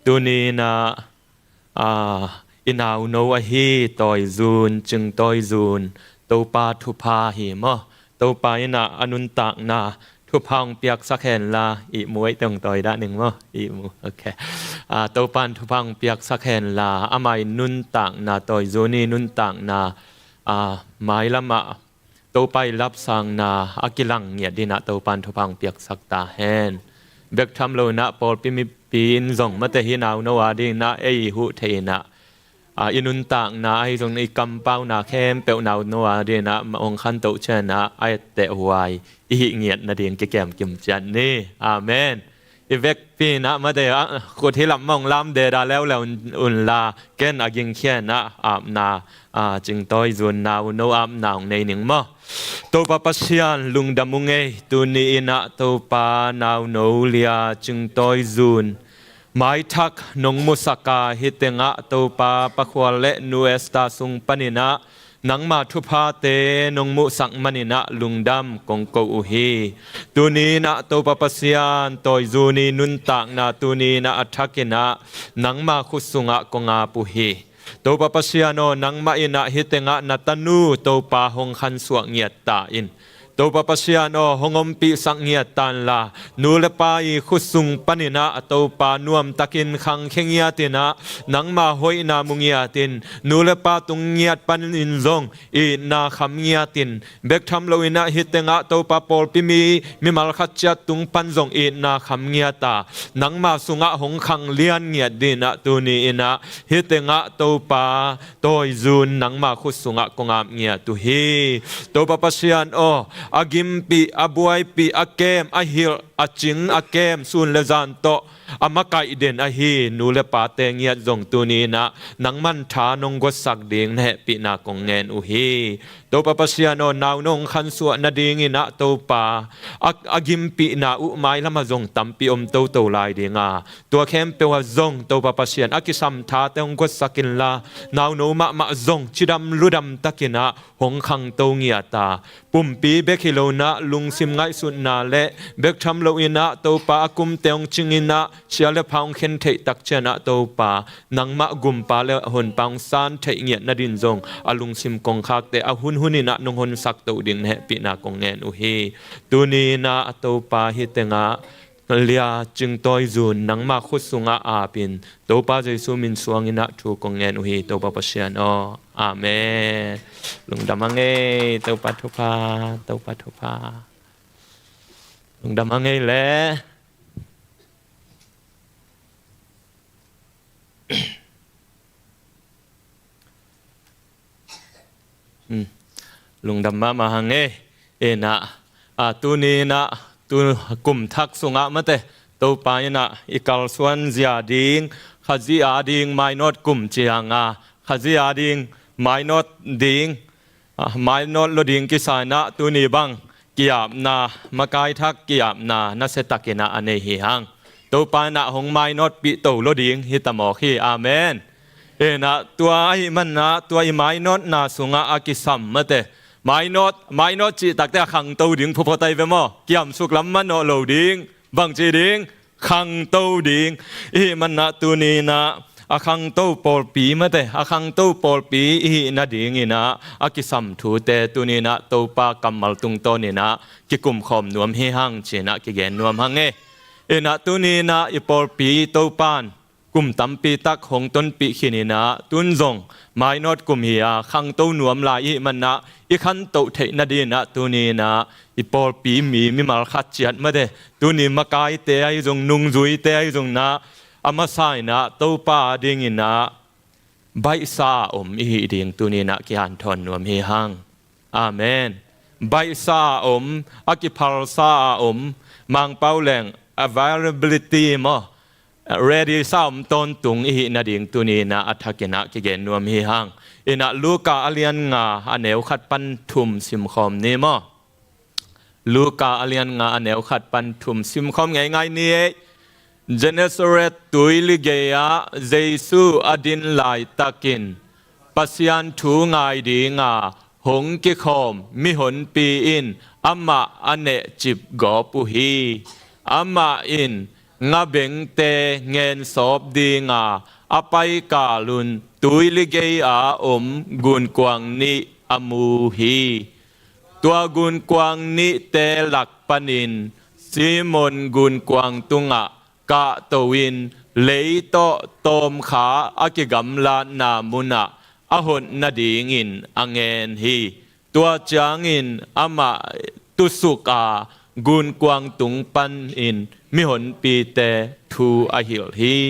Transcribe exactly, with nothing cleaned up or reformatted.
Tuni inah, aa, i nauno ahi Tawi Zun, Cing Tawi Zun, Topa thupha hi maw? Topa inah a nuntakna thupha hong piaksak henla, ihmu ei teng tawi dah ning maw? Ihmu, ok. Aa, Topa in thupha hong piaksak henla, amah i nuntakna, Tawi Zun i nuntakna, aa, mailamah Topa i lapsangna a kilang ngiat dinah Topa in thupha hong piaksak ta hen. Bek tham lo inah pawlpi mipi in zong mate hi nauno a dinah ei i huh thei inah, aa, i nuntakna ahi zong i kampauna khempeuh nauno a dinah hong khantoh cianah a etteh huai i hih ngiat nading kikem kim ciat ni. Amen. I vekpi inah mate ah, khut hi lam mah hong lam deda leuleu unla, ken a gingkhia inah apna, aa, Cing Tawi Zun nauno apna hong nei ning maw? Topa Pasian lungdam ung ei, tuni inah Topa nauno lia Cing Tawi Zun maithak nong musak a, hih tengah Topa Pa Khual le Nu Esther sung paninah nangma thuphate nong muhsak maninah lungdam kong ko uh hi. Tuni inah Topa Pasian, Tawi Zun i nuntakna tuni inah a thak inah nangma khut sungah kong ap uh hi. Topa Pasian aw, nangmah inah hih tengah na tanu Topa hong khansuah ngiat ta in. Topa Pasian aw, hong ompihsak ngiat ta inla, nu le pa i khut sung paninah Topa nuamtakin khangkhia ngiat inah, nangma hoihna mu ngiat in, nu le pa tung ngiat panin zong itna kham ngiat in, bek tham lo inah hih tengah Topa pawlpi mi, mimal khat ciat tung pan zong itna kham ngiat a, nangma sungah hong khang lian ngiat dinah tuni inah hih tengah Topa Tawi Zun nangma khut sungah kong ap ngiat uh hi. Topa Pasian aw, a gimpih, a buaipih, a kem, a hilh, a cing, a kem, sun le zan tawh a makaih den ahi nu le pate ngiat zong tuni inah nangman tha nong guatsak ding na hehpihna kong ngen uh hi. Topa Pasian aw, nau nong khansuah nading inah Topa, a, a gimpihna uh mailamah zong tampi om toto lai dinga, tua khempeuh ah zong Topa Pasian a kisam thate hong guatsak inla, nauno mahmah zong cidam ludam takinah hong khangto ngiat a, pumpi bek hi lo inah lungsim ngaihsutna le bek tham lo inah Topa a kumte hong cing inah sia le pha hong khen theih tak cianah Topa, nangmah gumpa le honpa hong san theih ngiat nadin zong a lungsim kongkhakte a hunhun inah nong honsak toh ding na hehpihna kong ngen uh hi. Tuni inah Topa hih tengah lia Cing Tawi Zun nangma khut sungah apin Topa Jesu min suang inah thu kong ngen uh hi, Topa Pasian aw. Amen. Lungdam a ngei, Topa thupha, Topa thupha. Lungdam a ngei le. Hmm. Lungdam mahmah hang e. Inah, a, tuni inah, tu kum thak sungah mate, Topa inah i kalsuan zia ding, Khazih a ding mainawt kum cianga, Khazih a ding mainawt ding, a, mainawt lo ding kisa inah tuni bang kiapna, makai thak kiapna nasia takinah a nei hi hang. Topa inah hong mainawtpih to lo ding hi ta mawk hi. Amen. Inah tua ahih manah tua i mainawtna sungah a kisam mate, mainawt, mainawt cih takte a khangto ding phuphuatai ve maw? Kiamsuk lam manawh lo ding, bangci ding, khangto ding. Ihih manah tuni inah a khangto pawlpi mate, a khangto pawlpi ihih nading inah a kisam thute tuni inah Topa kammal tungtawn inah kikumkhawm nuam hi hang ci inah kigen nuam hang e. Inah tuni inah i pawlpi Topan kum tampi tak hong tonpih khin inah tun zong mainawt kum hi a, khangto nuam lai ihih manah i khantoh theih nadinah tuni inah i pawlpi mi mimal khat ciat mate, tuni makaite ahi zong, nungzuite ahi zong inah a masa inah Topa a ding inah baihsa a om ihih ding tuni inah kihanthawn nuam hi hang. Amen. Baihsa a om, a kiphalsa a om, Mangpau leng availability maw, ready sa om tawntung ihih nading tuni inah a thak inah kigen nuam hi hang. Inah Luka a lian nga a neu khat pan thum simkhawm ni maw? Luka a lian nga a neu khat pan thum simkhawm ngeingai ni ei. Gennesaret tuili gei-ah Jesu a din laitakin Pasian thu ngai dinga hong kikhawm mihonpi in amah a nehcip gawp uh hi. Amah in ngabengte ngensawp dinga a paikal un tuili gei-a om gunkuang nih a mu hi. Tua gunkuang nihte lak panin Simon gunkuang tungah kahto in lei tawh tawmkha a kigamlatna munah a hot nadingin a ngen hi. Tua ciangin amah tusuk a gunkuang tung panin mihonpite thu a hilh hi.